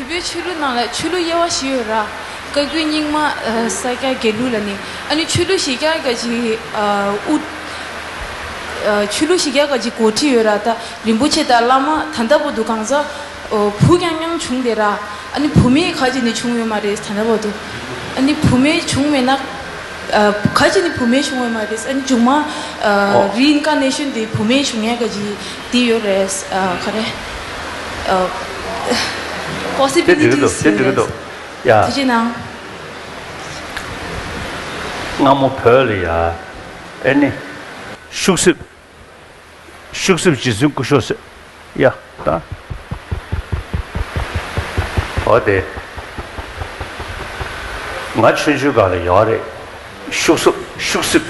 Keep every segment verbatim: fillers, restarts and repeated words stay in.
བོད་པའི་ཆོས་ལུགས་ནང་ལ་ཆོས་ལུགས་དབྱེ་བ་བཞི་ཡོད་ར། བཀའ་བརྒྱུད་རྙིང་མ། ཨ། ས་སྐྱ་དགེ་ལུགས་ལ་ནི། ཨ་ནི་ཆོས་ལུགས་བཞི་ཀ་ག་ཅིག་ཨ། དབུ། ཨ། ཆོས་ལུགས་བཞི་ཀ་ག་ཅིག་འགོ་ཁྲིད་ཡོད་ར། ད་རིན་པོ་ཆེ་དང་བླ་མ་ད་ལྟ་བར་དུ་གང་ཟག་བུ་རྐྱང་རྐྱང་བྱུང་བསྡད་ར། ཨ་ནི་བུ་མེད་ག་ཅིག་ནི་བྱུང་ཡོད་མ་རེད་ད་ལྟ་བར་དུ། ཨ་ནི་བུ་མེད་བྱུང་མེད་ན། ཨ། ག་ཅིག་ནི་བུ་མེད་བྱུང་ཡོད་མ་རེད། ཨ་ནི་མཇུག་མ། ཨ། ཨོ། རི་ཨིན་ཀར་ནེ་ཤོན་དེ་བུ་མེད་བྱུང་ཡས་ག་ཅིག་དེ་ཡོད་རེད། ཨ། ག་རེ། ཨ། པོ་སི་བི་ལི་ཊི་སི་ཡོད་རེད། དེ་འགྲིག་གི་འདུག་ཡ། དེ་ཅི་ནང་། སྔ་མོ་བོད་ལ་ཡ། ཨེ་ནི། ཤུག་སིབ། ཤུག་སིབ་རྗེ་བཙུན་སྐུ་ཞབས་ཟེར། ཡ། ད། འོ་དེ། ང་ཆུང་ཆུང་སྒང་ལ་ཡོད་རེད། ཤུག་སིབ། ཤུག་སིབ།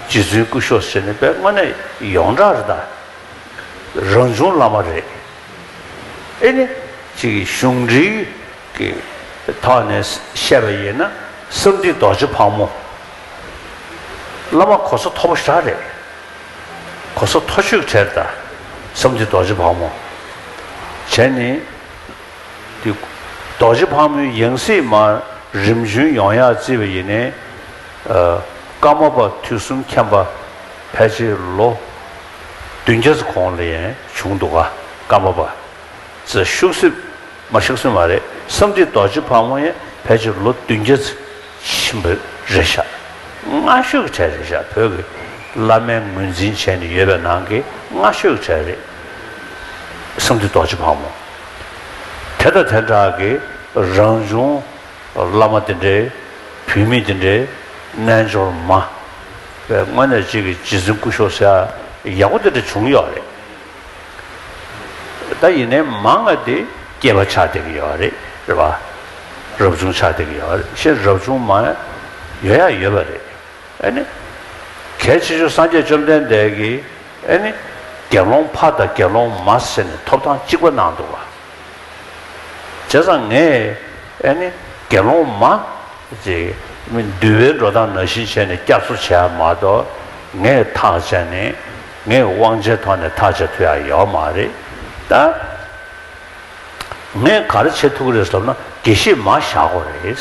རྗེ་བཙུན་སྐུ་ཞབས་ཟེར་ནས་དཔེ་དངོས་གནས་ཡོངས་གྲགས་རེད་ད། རང་བྱུང་བླ་མ་རེད། ཨེ་ནི། ཅིག་གཞུང་འབྲེལ་གྱི་ཐོག་ནས་བཤད་པ་ཡིན་ན་གསང་འདུས་རྡོ་རྗེ་ཕག་མོ། བླ་མ་གོ་ས་མཐོ་པོ་ཞེ་དྲག་རེད། གོ་ས་མཐོ་ཤོས་གྲས་ད། གསང་འདུས་རྡོ་རྗེ་ཕག་མོ། བྱས་ནི། དེ། རྡོ་རྗེ་ཕག་མོའི་ཡང་སྲིད་མར་རིམ་བྱོན་ཡོང་ཡག་བརྩིས་པ་ཡིན་ནའི། ཨ། ཀརྨ་པ་དུས་གསུམ་མཁྱེན་པ་ཕལ་ཆེར་ལོ་བདུན་བརྒྱ་ཙམ་གོང་ལ་ཡང་བྱུང་འདུག་ག་ཀརྨ་པ། ཙི་ཤུག་སིབ། མ་ཤུག་སིབ་མ་རེད། གསང་འདུས་རྡོ་རྗེ་ཕག་མོ་ཡང་ཕལ་ཆེར་ལོ་བདུན་བརྒྱ་ཙམ་ཕྱིན་པ་རེད་ཤག་སྔ་ཤོས་ཀྱི་གྲས་རེད་ཤག་བོད་ཀྱི་བླ་མའི་ངོས་འཛིན་བྱས་ནས་ཡོད་པའི་ནང་གི་སྔ་ཤོས་ཀྱི་གྲས་རེད། གསང་འདུས་རྡོ་རྗེ་ཕག་མོ། དེ་དང་དེ་འདྲ་གི་རང་བྱུང་བླ་མ་དེ་འདྲའི། བུད་མེད་དེ་འདྲའི་རྣལ་འབྱོར་མ། དཔེ་དངོས་གནས་གཅིག་གི་རྗེ་བཙུན་སྐུ་ཞབས་ཟེར་ཡག་པོ་དེ་འདྲ་བྱུང་ཡོད་རེད། ད་ཡིན་ནའི་མང་ང་དེ་སྐྱེས་པ་ཆགས་བསྡད་ཀྱི་ཡོད་རེད། རེད་པ། རབ་བྱུང་ཆགས་བསྡད་ཀྱི་ཡོད་རེད། ཤེས་རབ་བྱུང་མ་ཡོད་ཡ་ཡོད་པ་རེད། ཨ་ནི། གལ་ཆེ་ཤོས་སངས་རྒྱས་བཅོམ་ལྡན་འདས་ཀྱིས་ཨ་ནི། དགེ་སློང་ཕ་དང་དགེ་སློང་མ་ཟེར་ནས་ཐོབ་ཐང་གཅིག་པ་གནང་འདུག་བ། བྱས་ཙང་ངས་ཨ་ནི་དགེ་སློང་མ་ཅིག་མི་འདུལ་བའི་འགྲོ་སྟངས་ནང་བཞིན་བྱས་ནས་བསྐྱར་གསོ་བྱས་མ་གཏོགས། ངས་ཐག་བཅད་ནས་ངས་དབང་ཆའི་ཐོག་ནས་ཐག་བཅད་ཐུབ་ཡ་ཡོད་མ་རེད་ད། ངས་ག་རེ་བྱེད་ཐུབ་ཀྱི་རེད་ཟེར་ན་དགེ་བཤེས་མ་བཞག་དགོས་རེད།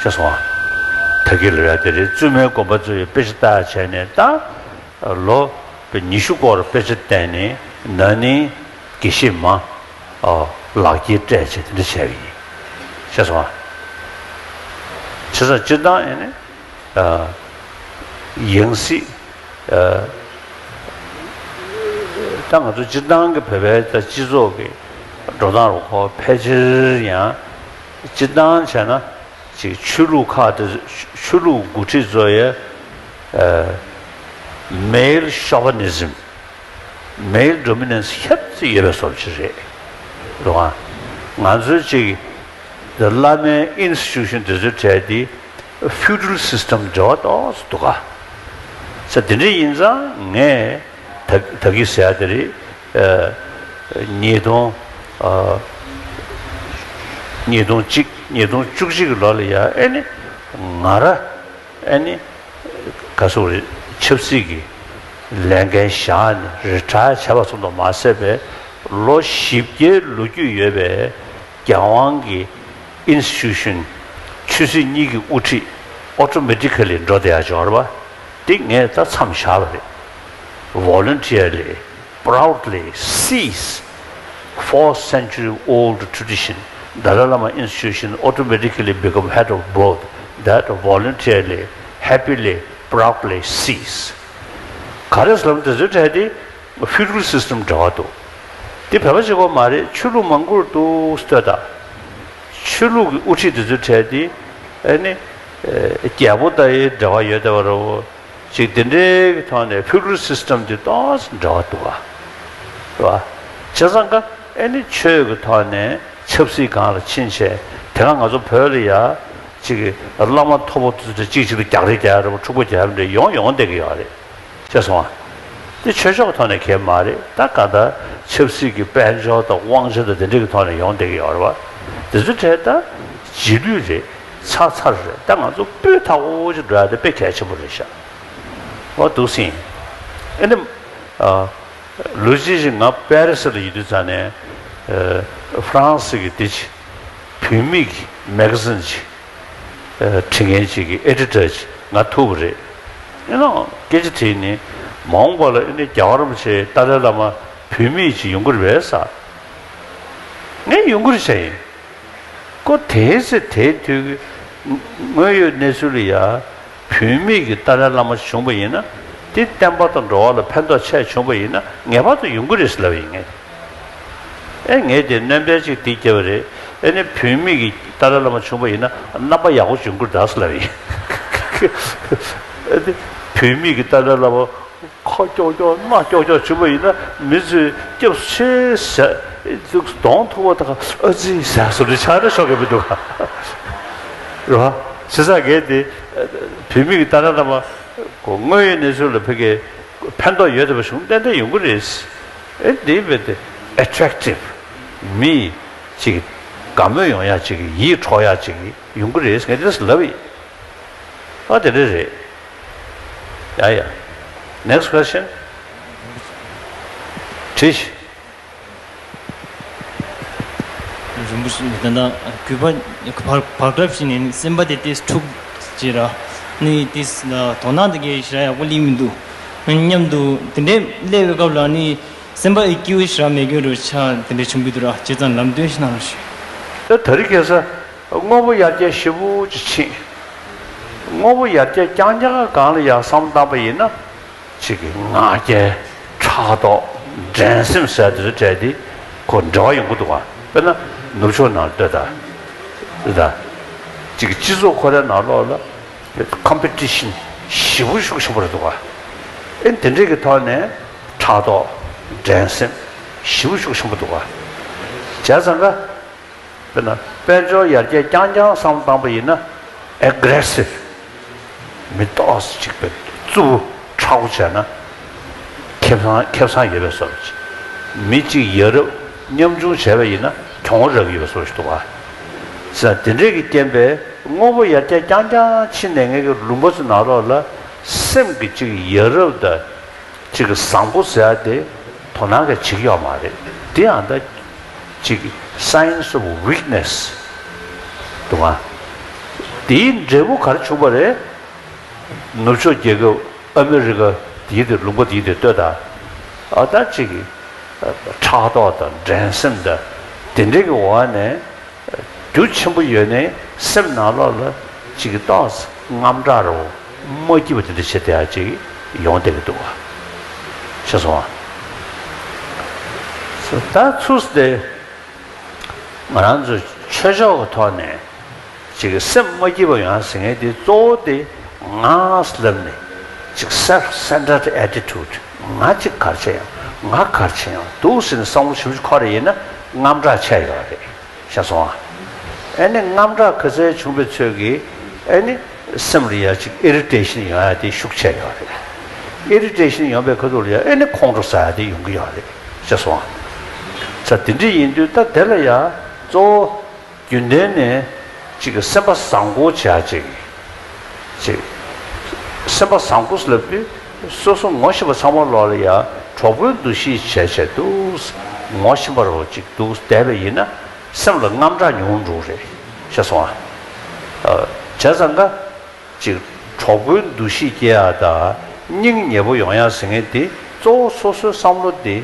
ཤེས་སོང་ཨ། ད་གིན་ལབ་ཡ་དེ་རེད། བཙུན་མའི་དགོན་པ་ཚོ་ཡི་དཔེ་ཆ་ལྟ་ཡ་བྱས་ནས་ད། ལོ་ཉི་ཤུ་སྐོར་དཔེ་ཆ་བལྟས་ནས་ན་ནིང་དགེ་བཤེས་མ། ཨོ། ལག་འཁྱེར་སྤྲད་བྱས་དེ་འདྲ་བྱས་པ་ཡིན། ཤེས་སོང་ཨ། བྱས་ཙང་སྤྱིར་བཏང་ཨེ་ནི། ཨ། ཡང་སྲིད། ཨ། ད་ང་ཚོ་སྤྱིར་བཏང་གི་བོད་པའི་ད་སྤྱི་ཚོགས་ཀྱི་འགྲོ་སྟངས་རུ་ཁོ་ཕལ་ཆེར་ཡང་སྤྱིར་བཏང་བྱས་ན། ཅིག་ཆོས་ལུགས་ཁག་དེ་ཆོས་ལུགས་འགོ་ཁྲིད་ཚོ་ཡ། ཨ། male chauvinism, male dominance ཧེབ་ཙམ་ཡོད་པའི་བཟོ་ཅིག་རེད། རེད་བ། ང་ཚོའི་ཅིག་བླ་མའི་institution དེ་ཚོའི་གྲས་དེ་feudal system འབྲེལ་བ་ཏོག་ཙམ་འདུག་ག་ས་དེ་འདྲ་ཡིན་ཙང་ངས་ད་ད་གིན་ཟེར་ཡ་དེ་རེད། ཨ། ཉིས་སྟོང་། ཨ། ཉིས་སྟོང་གཅིག་ཉིས་སྟོང་བཅུ་གཅིག་གི་ལོ་ལ་ཡ་ཨེ་ནི་ང་ར་ཨེ་ནི་ག་སོག་རེད། ཆབ་སྲིད་ཀྱི་ལས་འགན་བཞག་ནས་རི་ཊ་ཡར་བྱས་པ་ཙམ་དུ་མ་ཟད་པའི་ལོ་བཞི་བརྒྱའི་ལོ་རྒྱུས་ཡོད་པའི་རྒྱལ་དབང་གི་institution ཆོས་སྲིད་གཉིས་ཀྱི་དབུ་ཁྲིད་automatically འགྲོ་བསྡད་ཡ་ཅིག་ཡོད་རེད་པ། དེ་ངས་ད་མཚམས་བཞག་པ་རེད། voluntarily, proudly cease four century old tradition. Dalai Lama institution automatically become head of board that voluntarily, happily, proudly cease. ག་རེ་ཟེར་ལབ་ན་དེ་ཚོའི་གྲས་དེ་feudal system འདྲ་བ་འདུག་དེ་བོད་པ་གཅིག་པོ་མ་རེད། ཆོས་ལུགས་མང་པོར་འདུག་ལྟོས་དང་། ཆོས་ལུགས་ཀྱི་དབུ་ཁྲིད་དེ་ཚོའི་གྲས་དེ་ཨ་ནི་རྒྱལ་པོ་དང་ཡི་འབྲེལ་བ་ཡོད་བསྡད་པ་རེད། ཅིག་དེ་འདྲའི་གི་ཐོག་ནས་feudal system དེ་ཏོག་ཙམ་འདྲ་བ་འདུག་ག་རེད་བ། བྱས་ཙང་ཀ་ཨེ་ནི་ཆོས་ཀྱི་ཐོག་ནས་ཆབ་སྲིད་སྒང་ལ་ཕྱིན་བྱས། དེ་སྔ་ང་ཚོ་བོད་ལ་ཡ་ཅིག་གི་བླ་མ་མཐོ་པོ་དེ་ཚོ་གཅིག་གཅིག་ལ་རྒྱག་རེས་རྒྱག་ཡ་རེད་བ། འཁྲུག་པ་རྒྱག་ཡ་རེད་བ། ཡོང་ཡོང་བསྡད་ཀྱི་ཡོད་རེད། ཤེས་སོང་ཨ། དེ་ཆོས་ཕྱོགས་ཐོག་ནས་གལ་མ་རེད། ད་ག་ད་ཆབ་སྲིད་ཀྱི་དཔལ་འབྱོར་དང་དབང་ཆ་དང་དེ་འདྲ་གི་ཐོག་ནས་ཡོང་བསྡད་ཀྱི་ཡོད་རེད་བ། དེ་ཚོའི་གྲས་ད་རྗེས་ལུས་རེད། ཚར་ཚར་རེད། ད་ང་ཚོ་སྤུས་དག་པོ་ཅིག་འགྲོ་ཡ་དེ་དཔེ་གལ་ཆེན་པོ་རེད་ཤག་འོ་འདུག་སེ་ཡིན། ཨེ་ནི། ཨ། ལོ་གཅིག་ཅིག་ང་པེ་རི་སི་ལ་ཡོད་དུས་ཙང་ནས། ཨ། ཧྥ་རན་སི་གི་དེ་ཅི། བུད་མེད་ཀྱི་མེ་ག་ཛིན་ཅིག་ཨ་འབྲི་མཁན་ཅིག་གི་ཨེ་ཌི་ཊར་ཅིག་ང་ཐུག་པ་རེད། ཨེ་ནོ་སྐད་ཆ་དྲིས་ནི། མ་འོངས་པ་ལ་ཨེ་ནི་རྒྱལ་བ་རིན་པོ་ཆེ་ཏཱ་ལའི་བླ་མ་བུད་མེད་ཅིག་ཡོང་གི་རེད་པས་ཟེར། ངས་ཡོང་གི་རེད་བྱས་ཡིན། ཁོ་དེའི་ཚེ་དེའི་དུས་ཀྱི་དངོས་ཡོད་གནས་ཚུལ་ལ་ཡ། བུད་མེད་ཀྱི་ཏཱ་ལའི་བླ་མ་བྱུང་བ་ཡིན་ན། དེ་བསྟན་པ་དང་འགྲོ་བ་ལ་ཕན་ཐོགས་ཆེ་བྱུང་བ་ཡིན་ན་ངེས་པར་དུ་ཡོང་གི་རེད་ཟེར་ལབ་ཡིན་ངས། ཨེ་ངས་དེ་སྣོན་པ་ཅིག་འདི་བརྒྱབ་པ་རེད། ཨེ་ནི་བུད་མེད་ཀྱི་ཏཱ་ལའི་བླ་མ་བྱུང་བ་ཡིན་ན་རྣམ་པ་ཡག་པོ་བྱུང་གི་རེད་ད་ཟེར་ལབ་ཡིན། ཨེ་ནི་བུད་མེད་ཀྱི་ཏཱ་ལའི་བླ་མ་ཁ་ཀྱོག་ཀྱོག་སྣ་ཀྱོག་ཀྱོག་བྱུང་བ་ཡིན་ན་མི་ཚོས་སྐྱབས་སུ་མཆི་ཟེར། གདོང་ཐུག་པ་དང་ཨ་ཙི་ཟེར་བཟོ་འདྲ་ཆགས་ན་ཤོག་གི་མི་འདུག་ག་རེད་བ། བྱས་ཙང་ངས་དེ་བུད་མེད་ཀྱི་ཏཱ་ལའི་བླ་མ་དངོས་ཡོད་གནས་ཚུལ་ལ་ཕ་གིར་ཕན་ཐོགས་ཡོད་བསྡད་པ་བྱུང་ཏན་ཏན་ཡོང་གི་རེད། ཨེ་འདི་བས་ཏེ་ཨེ་ཊེག་ཊིབ། མི་ཅིག་དགའ་མོས་ཡོང་ཡ་ཅིག་ཡིད་འཕྲོག་ཡ་ཅིག་ཡོང་གི་རེད་ངས་དེ་ལབ་ཡིན། ཨ་དེ་འདྲ་རེད། ཡ་ཡ། Next question. དྲིས། རིན་པོ་ཆེ་ད་ལྟ་གུས་པ་བག་བག་གྲབས་བྱས་ནས་སེམས་པ་དེ་ཏིས་འཁྲུག་ཅེས་ར། ནི་ཏིས་དོ་སྣང་དེ་གའི་ཞེ་དྲག་ཡག་པོ་སླེབས་མི་འདུག་མཉམ་དུ་དེ་འདྲའི་སླེབས་པའི་སྐབས་ལ་ནི་སེམས་པ་ཡི་སྐྱིད་པོ་ཞེ་དྲག་མེད་མཁན་རུ་ཆགས་དེ་འདྲ་བྱུང་གི་འདུག་ར། བྱས་ཙང་ལམ་སྟོན་ཞིག་གནང་རོགས་ཞུ། ད་ད་རེས་ཁ་སང་དངོས་པོ་ཡར་རྒྱས་ཞེ་པོ་ཅིག་ཕྱིན། དངོས་པོ་ཡར་རྒྱས་རྐྱང་རྐྱང་སྒང་ལ་ཡར་བསམ་བཏང་པ་ཡིན་ན། གཅིག་གི་ང་རྒྱལ། ཕྲག་དོག་འགྲན་སེམས་ཟེར་དེ་ཚོ་བྲལ་ཏེ་ཁོ་འབྲེལ་བ་ཡོང་གི་འདུག་ག་དཔེར་ན་ནུབ་ཕྱོགས་ནང་ལྟོས་དང་། དེ་དང་། གཅིག་གི་སྤྱི་ཚོགས་ཁོ་རའི་ནང་ལོགས་ལ་ཀམ་པི་ཊི་ཤན་ཞེ་པོ་ཤུགས་ཆེན་པོ་རེད་འདུག་ག་ཨེ་དེ་འདྲས་ཀྱི་ཐོག་ནས་ཕྲག་དོག་འགྲན་སེམས་ཞེ་པོ་ཤུགས་ཆེན་པོ་འདུག་ག་བྱས་ཙང་ཀ་དཔེར་ན་དཔལ་འབྱོར་ཡར་རྒྱས་རྐྱང་རྐྱང་བསམ་བཏང་པ་ཡིན་ན་ཨེ་གྷི་རེ་སིབ། མི་ཏོག་ཙམ་ཅིག་པའི་རྩུབ་པོ་མཁྲེགས་པོ་བྱས་ན་ཁེ་བཟང་ཁེ་བཟང་ཡོད་པའི་བཟོ་འདྲ་ཅིག་མི་གཅིག་ཡ་རབས་མཉམ་ཆུང་བྱས་པ་ཡིན་ན་གྱོང་རག་གི་ཡོད་པའི་བཟོ་འདྲ་ཅིག་འདུག་ག་བྱས་ཙང་དེ་འདྲས་ཀྱི་རྐྱེན་པས་དངོས་པོ་ཡར་རྒྱས་རྐྱང་རྐྱང་ཕྱིན་ནས་ངེད་ཀྱི་ལུང་པ་ཚོ་ནང་ལོགས་ལ་སེམས་ཀྱི་གཅིག་ཡ་རབས་དང་། གཅིག་གི་བཟང་པོ་ཟེར་ཡ་དེ་དོ་སྣང་གིས་བྱེད་ཀྱི་ཡོད་མ་རེད། དེ་ཡང་ད་གཅིག་གི་signs of weakness འདུག་ག་དེའི་འབྲས་བུ་ག་རེ་བྱུང་བ་རེད། ནུབ་ཕྱོགས་རྒྱལ་ཁབ་ཨ་མི་རི་ཀ་དེའི་དེ་ལུང་པ་དེའི་དེ་ལྟོས་དང་། ཨ་ད་གཅིག་གི་ཕྲག་དོག་དང་འགྲན་སེམས་དང་དེ་འདྲའི་གི་འོག་ནས། རྒྱུ་ཆེན་པོ་ཡོད་ནའི་སེམས་ནང་ལོགས་ལ་ཅིག་ཏོག་ཙམ་དངངས་སྐྲག་རོ་མ་སྐྱིད་པ་དེ་འདྲ་བྱེད་བསྡད་ཡ་ཅིག་ཡོང་བསྡད་ཀྱི་འདུག་བ། ཤེས་སོང་ང་། ད་ཚུར་དེ་ང་རང་ཚོ་ཆོས་ཕྱོགས་ཀྱི་ཐོག་ནས་ཅིག་སེམས་མ་སྐྱིད་པ་ཡོང་ཟེར་མཁན་དེ་གཙོ་བོ་དེ་ང་ལབ་ནས་ཅིག་self centered attitude ང་ཅིག་ག་རེ་བྱས་ཡོང་ང་ག་རེ་བྱས་ཡོང་འདུག་ཟེར་ནས་བསམ་བློ་ཞིབ་ཞིབ་འཁོར་རེ་ཡིན་ན་དངངས་སྐྲག་ཆེ་ཡོད་རེད། ཤེས་སོང་ཨ། ཨེ་ནི་དངངས་སྐྲག་ག་ཚད་བྱུང་བའི་ཚོད་ཀྱིས་ཨེ་ནི་སེམས་ལ་ཡ་ཅིག་ཨི་རི་ཊེ་ཤན་ཡོང་ཡ་དེ་ཤུགས་ཆེ་ཡོད་རེད། ཨི་རི་ཊེ་ཤན་ཡོང་བའི་ཁ་ཐུག་ལ་ཡ་ཨེ་ནི་ཁོང་ཁྲོ་ཟ་ཡ་དེ་ཡོང་གི་ཡོད་རེད། ཤེས་སོང་ཨ། ས་དེ་འདྲ་ཡིན་དུས་ད་དེ་ལ་ཡ་གཙོ་བོ་རྒྱུན་ལྡན་ནས་ཅིག་གི་སེམས་པ་བཟང་པོ་བྱ་ཅིག་ཅིག་སེམས་པ་བཟང་པོ་ལབ་དུས་སོ་སོ་ངོ་ཤེས་པ་ཚང་མ་ལོག་ལ་ཡ་གྲོགས་པོའི་འདུ་ཤེས་བྱས་བྱས་འདུག་ངོ་ཤེས་པ་རོ་ཅིག་འདུག་བསྡད་པ་ཡིན་ན། སེམས་ལ་དངངས་སྐྲག་ཉུང་འགྲོ་རེད། ཤེས་སོང་ཨ། བྱས་ཙང་ཀ་ཅིག་གྲོགས་པོའི་འདུ་ཤེས་སྐྱེ་ཡ་དང་སྙིང་ཉེ་པོ་ཡོང་ཡ་ཟེར་མཁན་དེ་གཙོ་བོ་སོ་སོའི་བསམ་བློ་དེ་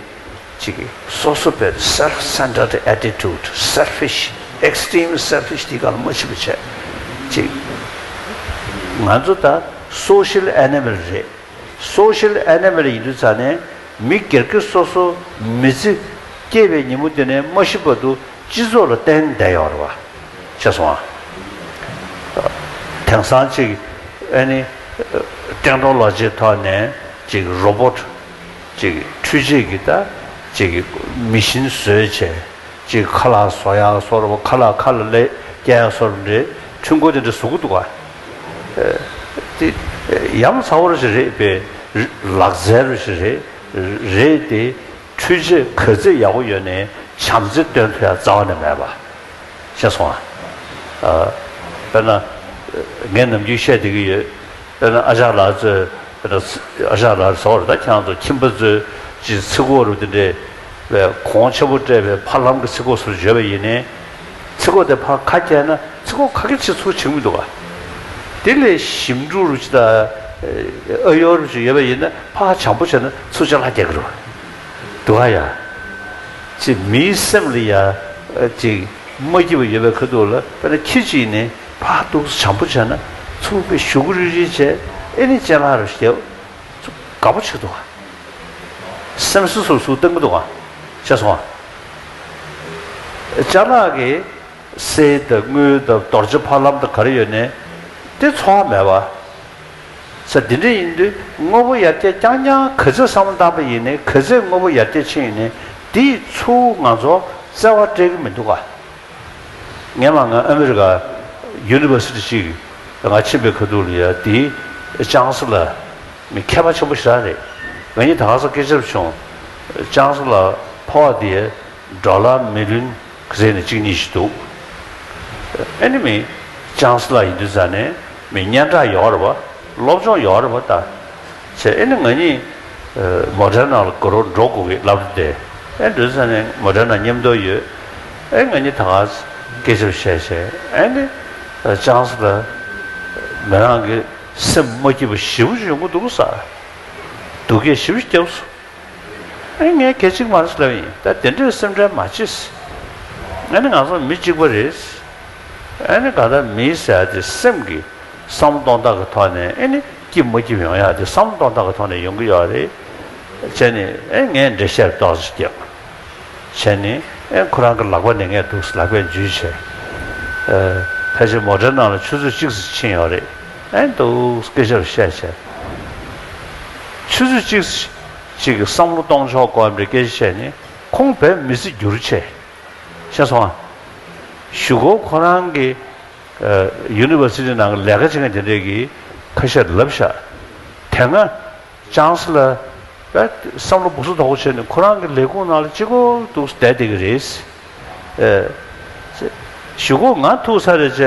ཅིག་སོ་སོ་པའི་self centered attitude selfish extreme selfish དེ་ག་ལ་མ་ཕྱིན་པ་བྱས་ཅིག་ང་ཚོ་ད་social animal རེད། སོ་ཤལ་ཨེ་ནི་མལ་ཡིན་དུས་ཙང་ནས་མི་སྒེར་གྱི་སོ་སོ་མི་ཚེ་སྐྱེས་པའི་ཉིན་མོ་དེ་ནས་མ་ཤི་བར་དུ་སྤྱི་ཚོགས་ལ་བརྟེན་བསྡད་ཡོད་རེད་བ། ཤེས་སོང་ཨ། དེང་སང་ཅིག་ཨེ་ནི་ཊེག་ནོ་ལོ་ཇིའི་ཐོག་ནས་ཅིག་རོ་བོ་ཊི་ཅིག་འཕྲུལ་ཆས་ཀྱི་ད་ཅིག་མི་ཤིན་བཟོས་བྱས། ཅིག་ཁ་ལག་བཟོ་ཡག་བཟོ་རུ་ཁ་ལག་ཁ་ལ་ལས་སྐྱེལ་ཡག་བཟོ་རུ་འདྲེ་ཁྲུན་ཀོ་དེ་འདྲ་བཟོ་གི་འདུག་ག་དེ་ཡ་མཚན་པོ་རུ་ཞིག་རེད་པས། ལག་རྩལ་རུ་ཞིག་རེད། རེད་དེ་འཕྲུལ་ཆས་ག་ཚད་ཡག་པོ་ཡོད་ནའི་བྱམས་བརྩེ་སྟོན་ཐུབ་ཡག་རྩ་བ་ནས་མེད་པ། ཤེས་སོང་ཨ། དཔེར་ན་ངས་ནམ་རྒྱུན་བཤད་བསྡད་ཀྱི་ཡོད། དཔེར་ན་ཨ་ཅག་ལགས་ཚོས་དཔེར་ན་ཨ་ཅག་ལགས་ཟེར་བ་རེད་ད། ཁྱེད་རང་ཚོ་ཁྱིམ་པ་ཚོས་ཅིག་ཚིག་གོ་རུ་དེ་འདྲས་པའི་གོང་ཆེན་པོ་སྤྲད་པའི་ཕ་ལམ་གྱི་ཚིག་གོ་ཟུར་བརྗོད་པ་ཡིན་ནའི། ཚིག་གོ་དེ་ཕར་ཁ་བཀྱག་ན་ཚིག་གོ་ཁ་སྐད་ཆེ་ཚུར་བྱེད་མི་འདུག་ག་དེ་ལས་ཞིམ་ཕྲུག་རུ་ཅི་དང་ཨ་ཡོ་རུ་ཅི་ཡོད་པ་ཡིན་ན་ཕར་བྱམས་པོ་བྱས་ན་ཚུར་ཅ་ལག་རྒྱག་གི་རུ་འདུག་ག་ཡ། ཅི་མིའི་སེམས་ལ་ཡ་ཅིག་མ་སྐྱིད་པ་ཡོད་པའི་ཁ་ཐུག་ལ་དཔེར་ན་ཁྱི་ཅིག་ནི་ཕར་འདུག་བྱམས་པོ་བྱས་ན་ཚུར་པའི་ཞུ་གུ་རི་རི་བྱས་ཨེ་ནི་ཅ་ལག་རུ་ཞེ་དགའ་པོ་ཆགས་འདུག་ག་སེམས་སུ་སུ་སུ་བཏང་གི་འདུག་ག་བྱས་སོང་ཨ། ཅ་ལག་གི་གསེར་དང་དངུལ་དང་རྡོ་རྗེ་ཕ་ལམ་དང་ག་རེ་ཡོད་ནའི་དེ་འཚོ་བ་མེད་པ། ས་འདི་འདྲ་ཡིན་དུས་དངོས་པོ་ཡར་རྒྱས་རྐྱང་རྐྱང་ག་ཚོད་བསམ་བློ་བཏང་པ་ཡིན་ནའི་ག་ཚོད་དངོས་པོ་ཡར་རྒྱས་ཕྱིན་ཡིན་ནའི་དེས་ཚུར་ང་ཚོ་བརྩེ་བ་སྤྲད་ཀྱི་མི་འདུག་ག་ངས་མ་ང་ཨ་མི་རི་ཀ་ཡུ་ནི་ཝར་སི་ཊི་ཅིག་ང་ཕྱིན་པའི་ཁ་ཐུག་ལ་ཡ་དེའི་ཅང་སི་ལ་མི་མཁས་པ་ཆེན་པོ་ཞེ་དྲག་རེད། ང་གཉིས་ད་ག་ས་སྐད་ཆ་བྱུང་། ཅང་སི་ལ་ཕོ་བ་དེ་ཌོ་ལར་མི་ལི་ཡོན་ག་ཚད་ནས་གཅིག་གཉིས་ཤིག་འདུག་ཨེ་ནི་མི་ཅང་སི་ལ་ཡིན་དུས་ཙ་ནས་མི་སྙན་གྲགས་ཡོད་རེད་པ། སློབ་སྦྱོང་ཡོད་རེད་པ་ད། བྱས་ཨེ་ནི་ང་གཉིས་མོ་ཌེ་ན་ལ་དགའ་རོགས་འགྲོ་དགོས་ཀྱི་སློབ་གྲྭ་དེ། ཨེ་འགྲོ་ཙ་ནས་མོ་ཌེ་ན་མཉམ་དུ་ཡོད། ཨེ་ང་གཉིས་ད་ག་སྐད་ཆ་བཤད་བཤད་ཨེ་ནི་ཅང་སི་ལ་མི་རང་གི་སེམས་མ་སྐྱིད་པ་ཞེ་པོ་ཅིག་ཡོང་གི་འདུག་ས། སྡུག་སྐད་ཞེ་པོ་ཅིག་བརྒྱབ་སོང་། ཨེ་ངས་གལ་ཆེ་གི་མ་རེད་ཟེར་ལབ་ཡིན། ད་དེ་འདྲའི་སེམས་ཁྲལ་མ་བྱེད་ཟེར། ཨེ་ནི་ང་ཚོ་མི་གཅིག་པ་རེད་ཟེར། ཨེ་ནི་གང་ལྟར་མི་ཟེར་ཡ་དེ་སེམས་ཀྱི་བསམ་བློ་གཏོང་སྟངས་ཀྱི་ཐོག་ནས་ཨེ་ནི་སྐྱིད་མ་སྐྱིད་ཡོང་ཡ་དེ་བསམ་བློ་གཏོང་སྟངས་ཀྱི་ཐོག་ནས་ཡོང་གི་ཡོད་རེད། བྱས་ནས་ཨེ་ངས་འགྲེལ་བཤད་ཏོག་ཙམ་བརྒྱབ། བྱས་ནས་ཨེ་ཁོ་རང་གི་ལག་པ་ནས་ངས་འདུག་ལག་པས་འཇུས་བྱས། ཨ་ཕལ་ཆེར་མོ་ཊའི་ནང་ལ་ཆུ་ཚོད་གཅིག་ཙམ་ཕྱིན་ཡོད་རེད། ཨེ་འདུག་སྐད་ཆ་རུ་བཤད་བྱས། ཆུ་ཚོད་གཅིག་ཙམ་ཅིག་གི་བསམ་བློ་གཏོང་ཆོག་གོ་འདྲ་སྐད་ཆ་བཤད་ནས་ཁོང་བས་མི་ཚེ་འགྱུར་བྱས། ཤེས་སོང་ཨ། གཞུག་གུ་ཁོ་རང་གི་ཨ་ཡུ་ནི་ཝར་སི་ཊི་ནང་གི་ལས་ཀ་བྱེད་མཁན་དེ་འདྲས་ཀྱིས་ཁ་ཤས་ལབ་ཤག་དེ་སྔ་ཅང་སི་ལ་བསམ་བློ་སྦུག་སུ་དོག་པོ་བྱས་ནས་ཁོ་རང་གི་ལས་ཁུངས་ནང་ལ་གཅིག་པོ་འདུག་བསྡད་བསྡད་ཀྱི་རེད། ཨེ། གཞུག་གུ་ང་ཐུག་ཚར་རེད་བྱས་ལ་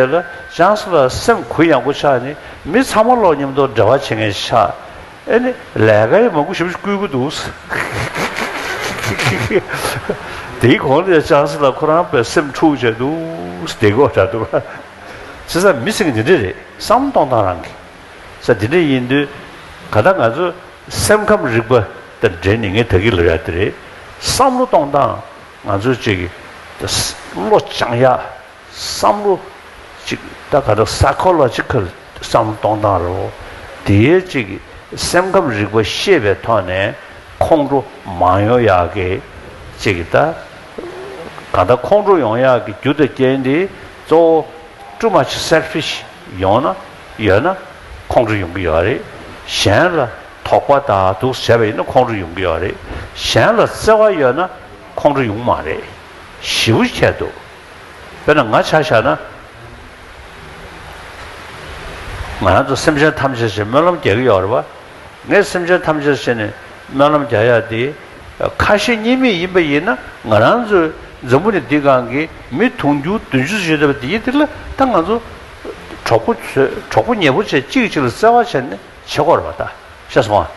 ཅང་སི་ལ་སེམས་གུ་ཡངས་པོ་ཆགས་ནས་མི་ཚང་མ་ལོག་མཉམ་དུ་འབྲེལ་བ་བྱེད་མཁན་ཆགས། ཨེ་ནི་ལས་ཀ་ཡི་མང་པོ་ཞེ་པོ་ཞིག་བསྐུལ་གྱི་འདུག་དེའི་གོང་ལ་ཅང་སི་ལ་ཁོ་རང་པའི་སེམས་འཁྲུག་བྱས་འདུག་བསྡད་དགོས་འདྲ་འདུག་བྱས་ཙང་མི་ཟེར་མཁན་དེ་འདྲས་རེད། བསམ་བློ་གཏོང་སྟངས་རང་གི་ས་དེ་འདྲས་ཡིན་དུས་ག་ད་ང་ཚོ་སེམས་ཁམས་རིག་པ་དང་འབྲེལ་ནས་ངས་ད་གིན་ལབ་ཡ་དེ་རེད། བསམ་བློ་གཏོང་སྟངས་ང་ཚོ་ཅིག་བློ་སྦྱང་ཡ། བསམ་བློ་ཅིག་ད་ག་རེ་ས་ཁོ་ལོ་ཇི་ཁལ་བསམ་བློ་གཏོང་སྟངས་རེད། དེའི་ཅིག་སེམས་ཁམས་རིག་པ་ཤེས་པའི་ཐོག་ནས་ཁོང་ཁྲོ་མ་ཡོང་ཡག་གི་ཅིག་ད་ག་ད་ཁོང་ཁྲོ་ཡོང་ཡག་གི་རྒྱུ་དང་རྐྱེན་དེ་གཙོ་བོ་too much selfish ཡོང་ན་ཡོད་ན་ཁོང་ཁྲོ་ཡོང་གི་ཡོད་རེད། གཞན་ལ་དོགས་པ་དང་འདུག་བྱས་པ་ཡིན་ན་ཁོང་ཁྲོ་ཡོང་གི་ཡོད་རེད། གཞན་ལ་བརྩེ་བ་ཡོད་ན་ཁོང་ཁྲོ་ཡོང་མ་རེད། ཞེ་པོ་ཁྱད་འདུག་དཔེར་ན་ང་ཆ་བཞག་ན། ང་རང་ཚོ་སེམས་ཅན་ཐམས་ཅད་ཞེས་སྨོན་ལམ་རྒྱག་གི་ཡོད་རེད་བ། ངས་སེམས་ཅན་ཐམས་ཅད་ཞེས་ནས་སྨོན་ལམ་རྒྱག་ཡ་དེ། ཁ་ཞེ་གཉིས་མེད་ཡིན་པ་ཡིན་ན་ང་རང་ཚོའི་འཛམ་བུ་གླིང་འདི་སྒང་གི་མི་དུང་ཕྱུར་བདུན་ཅུ་ཡོད་བསྡད་པ་དེ་ཡིན་དེ་ལ་ད་ང་ཚོ་གྲོགས་པོ་ཚོས་གྲོགས་པོ་ཉེ་པོ་བྱས་གཅིག་གིས་གཅིག་ལ་བརྩེ་བ་བྱས་ནས་བྱེད་དགོས་རེད་བ་ད། ཤེས་སོང་ཨ།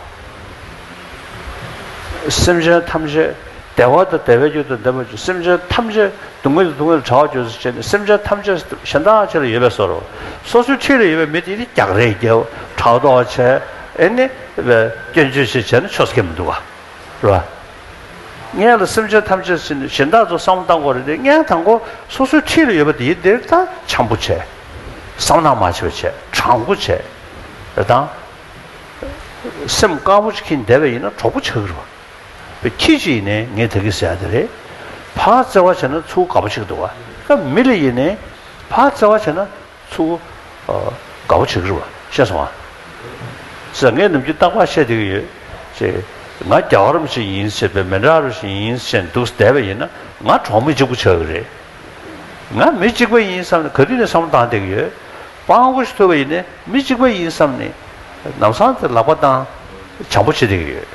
སེམས་ཅན་ཐམས་ཅད་བདེ་བ་དང་བདེ་བའི་རྒྱུ་དང་ལྡན་པར་གྱུར། སེམས་ཅན་ཐམས་ཅད་སྡུག་བསྔལ་དང་སྡུག་བསྔལ་བྲལ་བར་གྱུར་ཅིག་བྱས་ནས་སེམས་ཅན་ཐམས་ཅད་གཞན་དག་ཅིག་ལ་ཡོད་པའི་བཟོ་འདྲ། སོ་སོའི་འཁྲིས་ལ་ཡོད་པའི་མི་དེ་ནི་རྒྱག་རེས་རྒྱབ་ཕྲག་དོག་བྱས་ཨེ་ནི་སྐྱོན་བརྗོད་བྱས་བྱས་ན་ཆོག་ས་ཁེལ་མི་འདུག་ག་རེད་བ། ངས་ལ་སེམས་ཅན་ཐམས་ཅད་ཟེར་ནས་གཞན་དག་ཚོ་བསམ་བློ་བཏང་དགོས་རེད་དེ་ངས་དང་པོ་སོ་སོའི་འཁྲིས་ལ་ཡོད་པ་དེ་དེར་ད་འཆམ་པོ་བྱས། བསམ་ནག་མ་བྱས་པ་བྱས་དྲང་པོ་བྱས། རེད་དང་། སེམས་དཀར་པོ་ཞིག་འཁྱེར་བསྡད་པ་ཡིན་ན་གྲོགས་པོ་ཆགས་ཀྱི་རེད་བ། ཁྱི་ཅིག་ཡིན་ནའི་ངས་ད་གིན་ཟེར་ཡ་དེ་རེད། ཕར་བརྩེ་བ་བྱས་ན་ཚུར་དགའ་པོ་ཆགས་ཀྱི་འདུག་བ། ད་མི་ལ་ཡིན་ནའི་ཕར་བརྩེ་བ་བྱས་ན་ཚུར་དགའ་པོ་ཆགས་ཀྱི་རེད་བ། ཤེས་སོང་བ། ཟེར་ངས་ནམ་རྒྱུན་རྟག་པར་བཤད་བསྡད་ཀྱི་ཡོད། ཅེས། ང་རྒྱ་གར་རམ་ཞིག་ཡིན་ཟེར་བའི་མི་འདྲ་རུ་ཞིག་ཡིན་ཟེར་འདུག་བསྡད་པ་ཡིན་ན་ང་གྲོགས་མི་གཅིག་པུ་ཆགས་ཀྱི་རེད། ང་མི་གཅིག་པ་ཡིན་བསམ་ནས་ག་དུས་ནས་བསམ་བློ་བཏང་བསྡད་ཀྱི་ཡོད། སྤྲང་པོ་ཞིག་ཐུག་པ་ཡིན་ནའི་མི་གཅིག་པ་ཡིན་བསམ་ནས་ལམ་སང་དེ་ལག་པ་བཏང་། བྱམས་པོ་བྱེད་བསྡད་ཀྱི་ཡོད།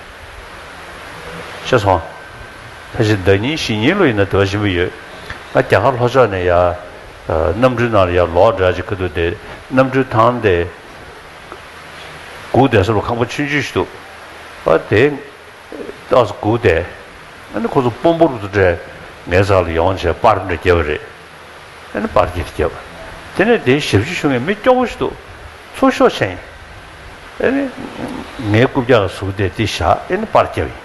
ཤེས་སོང་། ད་ཕྱིན་ཟླ་ཉིན་བཞི་ཉིན་ལོ་ཡིན་ན་དེ་བ་ཞིམ་པོ་ཡོད། ང་རྒྱ་གར་ལྷོ་ཕྱོགས་ནས་ཡ། གནམ་གྲུའི་ནང་ལ་ཡ་ལོག་འདྲ་ཅིག་ཁ་ཐུག་དེ་གནམ་གྲུའི་ཐང་དེ། སྒུག་བསྡད་ས་ལ་ཁང་པ་ཆུང་ཆུང་ཞིག་འདུག་ཨ་དེ། ཏོག་ཙམ་སྒུག་བསྡད། ཨ་ནི་ཁོ་ཚོ་དཔོན་པོ་རུ་ཚོ་འདྲས་ངའི་རྩ་ལ་ཡོང་བྱས་པར་འདྲ་བརྒྱབ་པ་རེད། ཨ་ནི་པར་སྐྱེལ་བརྒྱབ། དེ་ནས་དེའི་ཞབས་ཕྱི་ཞུ་མཁན་མི་སྐྱོ་པོ་ཞིག་འདུག་ཚུར་ཤོག་བྱས་ཡིན། ཨ་ནི་ངའི་རྐུབ་བཀྱག་ལ་ཟུག་དེ་དེ་བཞག་ཨ་ནི་པར་བརྒྱབ་ཡིན།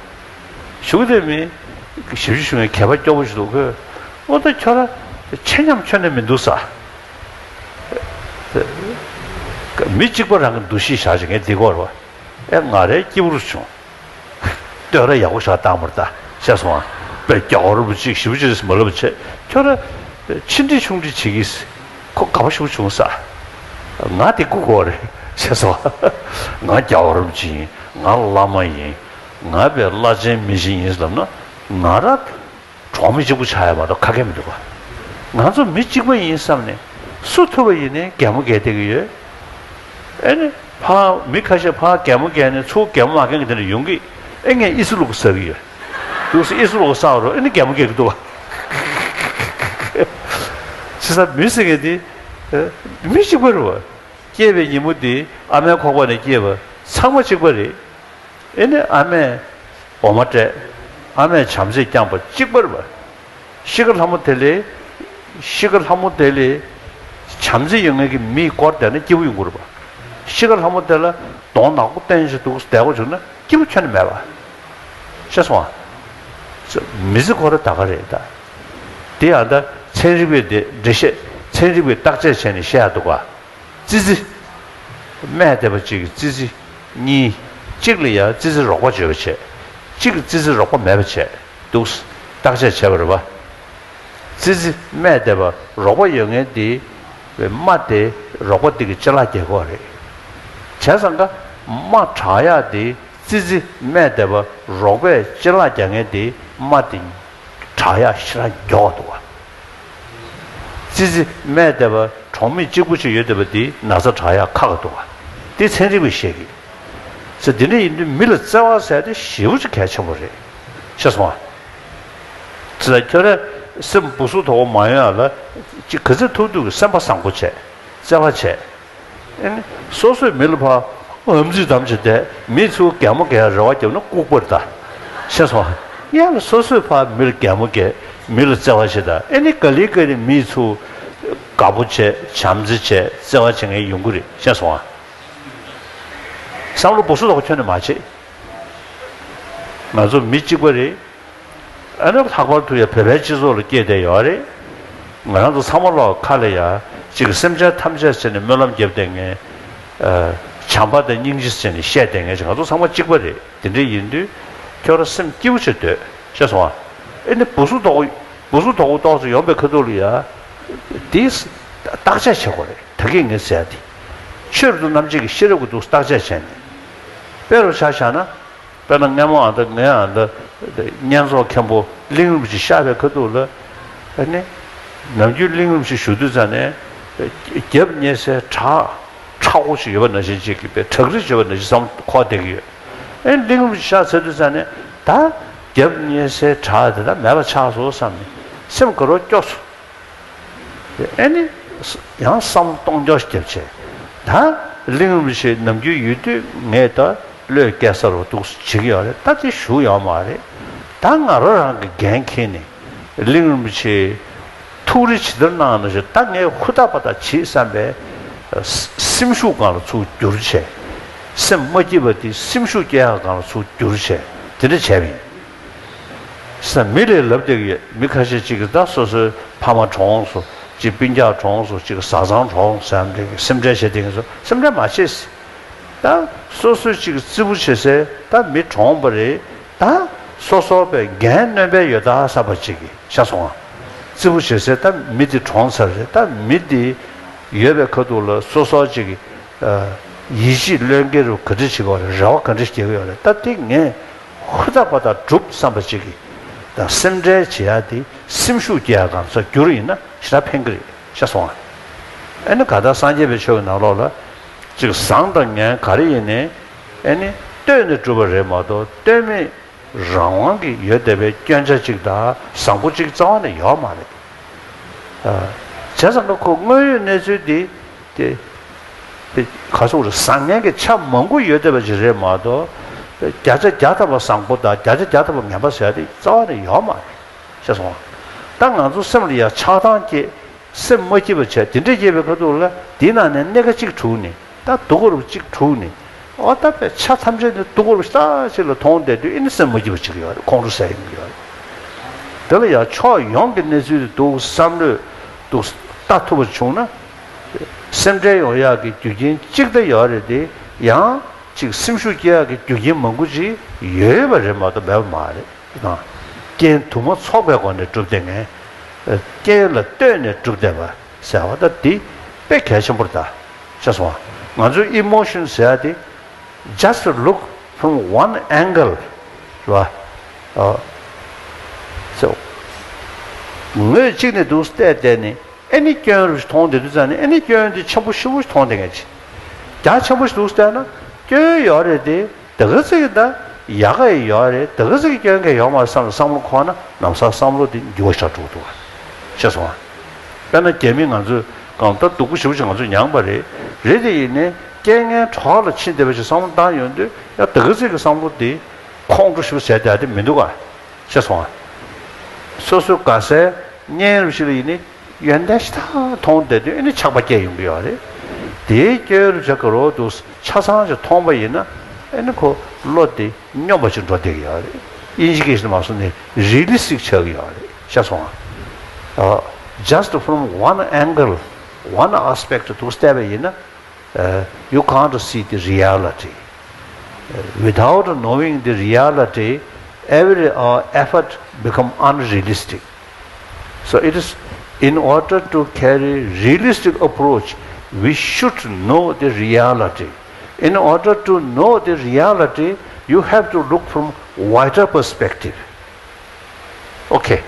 ཞུ་གི་དེ་མི་ཞབས་ཕྱི་ཞུ་མཁན་གད་པ་སྐྱོ་པོ་ཞིག་འདུག་ཁོས་ཨོ་ད་ཁྱོད་ར་ཆེ་ཉམས་ཁྱོན་ནས་མི་འདུག་ས། མི་གཅིག་པ་རང་གི་འདུ་ཤེས་བཞག་བྱས་ངས་འདི་སྐོར་བ། ཨེ་ང་རའི་སྐྱིད་པོ་རུ་བྱུང་། བསྟོད་ར་ཡག་པོ་ཞིག་བཏང་བར་ད་ཤེས་སོང་ཨ། དཔེ་རྒྱ་གར་རིན་པོ་ཆེ་ཞིབ་ཅིག་མ་ལབ་བྱས་ཁྱོད་ར་ཆེ་འདྲི་ཆུང་འདྲི་བྱེད་ཀྱིས་ཁོ་དགའ་པོ་ཞིག་བྱུང་ས། ང་དེ་སྒུག་གོ་རེད་ཤེས་སོང་ཨ། ང་རྒྱ་གར་རིན་པོ་ཆེ་ཡིན། ང་བླ་མ་ཡིན། ང་དཔེ་བླ་ཆེན་མི་ཆེན་ཡིན་ལབ་ན་ང་ར། གྲོགས་མི་གཅིག་པུ་ཆགས་ཡ་མ་གཏོགས་ཁ་སྐད་མི་འདུག་ག་ང་ཚོ་མི་གཅིག་པ་ཡིན་བསམ་ནས་སུ་ཐུབ་པ་ཡིན་ནའི་གད་མོ་བགད་བསྡད་ཀྱི་ཡོད། ཨེ་ནི་ཕར་མི་ཁ་ཤས་ཕར་གད་མོ་བགད་ནས་ཚུར་གད་མོ་མ་བགད་མཁན་དེ་འདྲ་ཡོང་གི་ཨེ་ངས་ཨི་སི་ལུག་ཟ་གི་ཡོད། འདུག་སེ་ཨི་སི་ལུག་ཟ་རོགས་ཨེ་ནི་གད་མོ་བགད་ཀྱི་འདུག་ག་བྱས་ཙང་མི་ཟེར་མཁན་དེ་མི་གཅིག་པ་རེད་བ། སྐྱེས་པའི་ཉིན་མོ་དེ་ཨ་མའི་ཁོག་པ་ནས་སྐྱེས་པ་ཚང་མ་གཅིག་པ་རེད། ཨེ་ནི་ཨ་མས་འོ་མ་སྤྲད། ཨ་མས་བྱམས་བརྩེས་བསྐྱངས་པ་གཅིག་པ་རེད་པ། ཤི་ཁ་ལྷ་མོ་དེ་ལས། ཤི་ཁ་ལྷ་མོ་དེ་ལས། བྱམས་བརྩེ་ཡོད་མཁན་གྱི་མིའི་སྐོར་བསྡད་ན་སྐྱིད་པོ་ཡོང་གི་རེད་པ། ཤི་ཁ་ལྷ་མོ་དེ་ལ་གདོང་ནག་པོ་བསྟན་བྱས་འདུག་བསྡད་དགོས་བྱུང་ན་སྐྱིད་པོ་ཁྱོན་ནས་མེད་པ། ཤེས་སོང་ཨ། མི་ཚེ་ཁོ་ར་ད་ག་རེད་ད། དེ་ཡང་ད་ཚན་རིག་པས་དེ་འགྲེལ་བཤད་ཚན་རིག་པས་བརྟག་དཔྱད་བྱས་ནས་བཤད་ཡག་འདུག་ག་ཙི་ཙི། སྨས་བསྡད་པ་གཅིག་གིས་ཙི་ཙི་གཉིས། གཅིག་ལ་ཡང་ཙི་ཙི་རོགས་པ་བརྗོད་པ་བྱས། གཅིག་གིས་ཙི་ཙི་རོགས་པ་མེད་པ་བྱས་འདུག་བརྟག་དཔྱད་བྱས་པ་རེད་པ། ཙི་ཙི་སྨས་བསྡད་པ་རོགས་པ་ཡོད་མཁན་དེ། རྨ་དེ་རོགས་པ་དེ་གི་ཅ་ལག་རྒྱག་གི་རེད། བྱས་ཙང་ཀ་རྨ་དྲག་ཡག་དེ་ཙི་ཙི་སྨས་བསྡད་པ་རོགས་པས་ཅ་ལག་རྒྱག་མཁན་དེ་རྨ་དེ། དྲག་ཡག་ཞེ་དྲག་མགྱོགས་འདུག་བ། ཙི་ཙི་སྨས་བསྡད་པ་གྲོགས་མེད་གཅིག་པུ་ཅིག་ཡོད་བསྡད་པ་འདི་ན་ཚ་དྲག་ཡག་ཁག་འདུག་བ། འདི་ཚན་རིག་པས་བཤད་ཀྱི། ཟེར་འདི་འདྲ་ཡིན་དུས་མི་ལ་བརྩེ་བ་ཟེར་དེ་ཞེ་པོ་ཅིག་གལ་ཆེན་པོ་རེད། ཤེས་སོང་བ། ཙི་ཙི་ཁྱོད་ར་སེམས་སྦུ་སུ་དོག་པོ་མ་ཡོང་ཡག་ལ་ཅིག་ག་ཚོད་ཐུབ་ཐུབ་ཀྱི་སེམས་པ་བཟང་པོ་བྱས། བརྩེ་བ་བྱས། ཨེ་ནི། སོ་སོས་མི་ལ་ཕར་ཧམ་རྩིས་གཏམ་བྱས་ཏེ་མི་ཚུར་གད་མོ་བགད་རེ་བ་བརྒྱབ་ན་ལྐུགས་པ་རེད་ད། ཤེས་སོང་། ཡང་ན་སོ་སོས་ཕར་མི་ལ་གད་མོ་བགད། མི་ལ་བརྩེ་བ་བྱེད་ད་ཨེ་ནི་ག་ལེ་ག་ལེ་མི་ཚུར་དགའ་པོ་བྱས་བྱམས་བརྩེ་བྱས་བརྩེ་བ་བྱེད་མཁན་ཡོང་གི་རེད། ཤེས་སོང་ཨ། བསམ་བློ་སྦུ་སུ་དོག་པོ་ཁྱོན་ནས་མ་བྱེད། ང་ཚོ་མི་གཅིག་པ་རེད། ཨ་ནི་ལྷག་པར་དུ་ཡང་བོད་པའི་སྤྱི་ཚོགས་ལ་སྐྱེས་བསྡད་ཡོད་རེད། ང་རང་ཚོ་ཚང་མ་ལོག་ཁ་ལ་ཡ་གཅིག་གི་སེམས་ཅན་ཐམས་ཅད་ཟེར་ནས་སྨོན་ལམ་བརྒྱབ་བསྡད་མཁན། ཨ། བྱམས་པ་དང་སྙིང་རྗེ་ཟེར་ནས་བཤད་བསྡད་མཁན་ཅིག་ང་ཚོ་ཚང་མ་གཅིག་པ་རེད། དེ་འདྲ་ཡིན་དུས་ཁྱོད་རང་སེམས་སྐྱིད་པོ་བྱེད་སྡོད། ཤེས་སོང་ཨ། ཨེ་ནི་སྦུ་སུ་དོག་པོ་སྦུ་སུ་དོག་པོ་ཏོག་ཙམ་ཡོང་པའི་ཁ་ཐུག་ལ་ཡ། དེ་བརྟག་དཔྱད་བྱེད་དགོས་རེད། ད་གིན་ངས་ཟེར་ཡ་དེ། ཆོས་རབ་ཏུ་རྣམ་འབྱེད་ཀྱི་ཤེས་རབ་ཀྱི་འདུག་བརྟག་དཔྱད་བྱས་ནས། དཔེ་རུ་ཆ་བཞག་ན། དཔེར་ན་སྔ་མོ་ཨ་ད་ངས་ཨ་ད་བསྙེན་རྫོགས་མཁན་པོ་གླིང་རིན་པོ་ཆེ་གཤེགས་པའི་ཁ་ཐུག་ལ། ཨ་ནི། ནམ་རྒྱུན་གླིང་རིན་པོ་ཆེ་བཞུགས་དུས་ཙ་ནས། རྒྱབ་བསྙེན་སའི་བྲག་ཁྲ་བོ་ཞིག་ཡོད་པ་ནང་བཞིན་ཅིག་གི་དཔེ་བྲག་རི་ཡོད་པ་ནང་བཞིན་བསམ་འཁོར་བསྡད་ཀྱི་ཡོད། ཨ་ནི་གླིང་རིན་པོ་ཆེ་གཤེགས་ཚར་དུས་ཙ་ནས་ད། རྒྱབ་བསྙེན་སའི་བྲག་དེ་ད་མེད་པ་ཆགས་སོང་བསམ་ནས་སེམས་དགའ་རབ་སྐྱོ་སོང་། ཨེ་ནི། ཡང་བསམ་བློ་གཏོང་རྒྱུ་ཞིག་བརྒྱབ་བྱས། ད་གླིང་རིན་པོ་ཆེ་ནམ་རྒྱུན་ཡོད་དུས་ངས་ད་བློས་བཀལ་ས་རུ་འདུག་བྱེད་ཀྱི་ཡོད་རེད། ད་དེ་བཞུགས་ཡོད་མ་རེད། ད་ང་རང་རང་གི་འགན་འཁྱེར་ནས་གླིང་རིན་པོ་ཆེ་ཐུགས་རེ་ཇི་ལྟར་གནང་ནང་བཞིན་ད་ངས་ཧུར་ཐག་པ་ཐག་བྱེད་བསམ་པའི་སེམས་ཤུགས་སྒང་ལ་ཚུར་བསྒྱུར་བྱས། སེམས་མ་སྐྱིད་པ་དེ་སེམས་ཤུགས་སྐྱེ་ཡག་སྒང་ལ་ཚུར་བསྒྱུར་བྱས་དེ་འདྲ་བྱས་པ་ཡིན། ས་མི་ལས་ལབ་བསྡད་ཀྱི་ཡོད། མི་ཁ་ཤས་ཅིག་གིས་ད་སོ་སོའི་ཕ་མ་གྲོངས་སོང་། ཅིག་སྤུན་ཀྱག་གྲོངས་སོང་། ཅིག་བཟའ་ཚང་གྲོངས་སོང་ཟེར་ཡག་འདྲ་གི་སེམས་ཁྲལ་བྱེད་བསྡད་མཁན་ཚོ་སེམས་ཁྲལ་མ་བྱེད། ད་སོ་སོའི་ཅིག་རྩེ་ཕུད་བྱེད་སའི་ད་མི་གྲོངས་པ་རེད། ད་སོ་སོ་པའི་འགན་གནོད་པའི་ཡོད་ད་བསམ་པ་ཅིག་གིས་ཤ་སོང་ང་། རྩེ་ཕུད་བྱེད་སའི་ད་མི་དེ་གྲོངས་ཚར་རེད། ད་མི་དེ་ཡོད་པའི་ཁ་ཐུག་ལ་སོ་སོ་ཅིག་གི་ཡིད་ཆེས་བློས་འགེལ་རུ་ག་འདྲ་བྱེད་ཀྱི་ཡོད་རེད། རེ་བ་ག་འདྲ་བྱེད་ཀྱི་ཡོད་རེད། ད་དེ་ངས་ཧུར་ཐག་པ་ཐག་སྒྲུབ་བསམ་པ་ཅིག་གིས་ད་སེམས་ཁྲལ་བྱེད་ཡག་དེ་སེམས་ཤུགས་སྐྱེ་ཡག་སྒང་ཚུར་བསྒྱུར་ཡིན་ན་ཞེ་དྲག་ཕན་གྱི་རེད་ཤ་སོང་ང་། ཨ་ནི་ག་ད་སངས་རྒྱས་པའི་ཆོས་ཀྱི་ནང་ལོགས་ལ་ཅིག་བཟང་དང་ངན་ག་རེ་ཡིན་ནའི་ཨ་ནི་ལྟོས་ནས་གྲུབ་པ་རེད་མ་གཏོགས་ལྟོས་མེད་རང་དབང་གིས་ཡོད་བསྡད་པའི་སྐྱོན་ཆ་གཅིག་དང་བཟང་པོ་གཅིག་རྩ་བ་ནས་ཡོད་མ་རེད། ཨ། བྱས་ཙང་ཁོ་དངོས་ཡོད་གནས་ཚུལ་འདི་དེ་དེ་ག་སོག་རེད། བཟང་ངན་གྱི་ཆ་མང་པོ་ཡོད་བསྡད་པ་ཅིག་རེད་མ་གཏོགས། བརྒྱ་ཆ་བརྒྱ་ཐམ་པ་བཟང་པོ་དང་བརྒྱ་ཆ་བརྒྱ་ཐམ་པ་ངན་པ་ཟེར་ཡ་དེ་རྩ་བ་ནས་ཡོད་མ་རེད། ཤེས་སོང་ང་། ད་ང་ཚོ་སེམས་ལ་ཡ་ཆགས་སྡང་སྐྱེ། སེམས་མ་སྐྱིད་པ་བྱས། དེ་འདྲ་བྱས་པའི་ཁ་ཐུག་ལ་དེའི་ནང་ནས་སྣེ་ཁ་གཅིག་དྲུག་ནས། ད་སྡུག་རུས་གཅིག་དྲུག་ནས། འོ་ད་པའི་ཆ་ཐམས་ཅད་ནི་སྡུག་རུས་ཞེ་དྲག་ཅིག་ལ་མཐོང་བསྡད་དུས། ཨེ་ནི་སེམས་མ་སྐྱིད་པ་ཅིག་ཡོད་རེད། ཁོང་ཁྲོ་ཟ་ཡི་ཡོད་རེད། དེ་ལ་ཡང་ཕྱོགས་ཡོངས་ཀྱི་གནས་ཚུལ་དེ་འདུག་བསམ་བློས་འདུག་ལྟ་ཐུབ་པ་བྱུང་ན། སེམས་ཁྲལ་ཡོང་ཡག་གི་རྒྱུ་རྐྱེན་གཅིག་ད་ཡོད་རེད་དེ། ཡང་ཅིག་སེམས་ཤུགས་སྐྱེ་ཡག་གི་རྒྱུ་རྐྱེན་མང་པོ་ཅིག་ཡོད་པ་རེད་མ་གཏོགས་མེད་པ་མ་རེད། དང་། རྐྱེན་དུ་མ་ཚོགས་པའི་སྒོ་ནས་གྲུབ་བསྡད་མཁན། རྐྱེན་ལ་ལྟོས་ནས་གྲུབ་བསྡད་པ་ཟེར་བ་ད་འདི་དཔེ་གལ་ཆེན་པོ་རེད་ད། ཤེས་སོང་ང་། ང་ཚོའི་emotion ཟེར་ཡ་དེ། Just look from one angle. རེད་བ། ཨ། so ངོས་གཅིག་ནས་འདུག་བལྟས་བལྟས་ནས། ཨེ་ནི་སྐྱོན་རུ་ཞིག་མཐོང་བསྡད་དུས་ཙང་ནས། ཨེ་ནི་སྐྱོན་དེ་ཆེན་པོ་ཞེ་པོ་ཞིག་མཐོང་བསྡད་མཁན་ཅིག་རྒྱ་ཆེན་པོ་ཞིག་འདུག་བལྟས་ན་སྐྱོན་ཡོད་རེད་དེ། དེ་ག་ཚོད་ཀྱི་ད་ཡག་ག་ཡོད་རེད། དེ་ག་ཚོད་ཀྱི་སྐྱོན་ག་ཡོད་མ་རེད་བསམ་ལ་བསམ་བློ་འཁོར་ན། ལམ་སང་བསམ་བློ་དེ་འགྱུར་བ་ཞིག་འགྲོ་གི་འདུག་བ། ཤེས་སོང་ང་། དཔེར་ན་རྒྱ་མི་ང་ཚོས་གང་ལྟར་སྡུག་པོ་ཞེ་པོ་ཞིག་ང་ཚོས་མྱངས་པ་རེད། རེད་དེ་ཡིན་ནའི་རྐྱེན་ངན་གྲོགས་ལ་ཕྱིན་བསྡད་པ་ཞིག་བསམ་བློ་བཏང་ཡོང་དུས། ཡ་དེ་ག་ཚོད་ཀྱི་བསམ་བློ་དེ་ཁོང་ཁྲོ་ཞེ་པོ་ཟ་བསྡད་ཡ་དེ་མི་འདུག་ག། ཤེས་སོང་ང་། སོ་སོའི་དགའ་སའི་གཉེན་རུ་ཞིག་ལ་ཡིན་ནའི་ཡོན་ཏན་ཞེ་དྲག་མཐོང་བསྡད་དུས། ཨེ་ནི་ཆགས་པ་སྐྱེ་ཡོང་གི་ཡོད་རེད། དེའི་སྐྱོན་རུ་ཆ་ག་རོ་འདུག་ཆ་ཚང་ཞིག་མཐོང་པ་ཡིན་ན། ཨེ་ནི་ཁོ་བློ་དེ་སྙོམས་པ་ཞིག་འགྲོ་བསྡད་ཀྱི་ཡོད་རེད། དབྱིན་ཇི་སྐད་ཞིག་མ་སོང་ནས་རི་ལི་སི་ཊིག་ཆགས་ཀྱི་ཡོད་རེད། ཤེས་སོང་ང་། ཨ། Just from one angle, one aspect འདུག་བལྟས་པ་ཡིན་ན། Uh, you can't see the reality. Uh, without knowing the reality, every uh, effort become unrealistic. So it is, in order to carry realistic approach, we should know the reality. In order to know the reality, you have to look from wider perspective. Okay.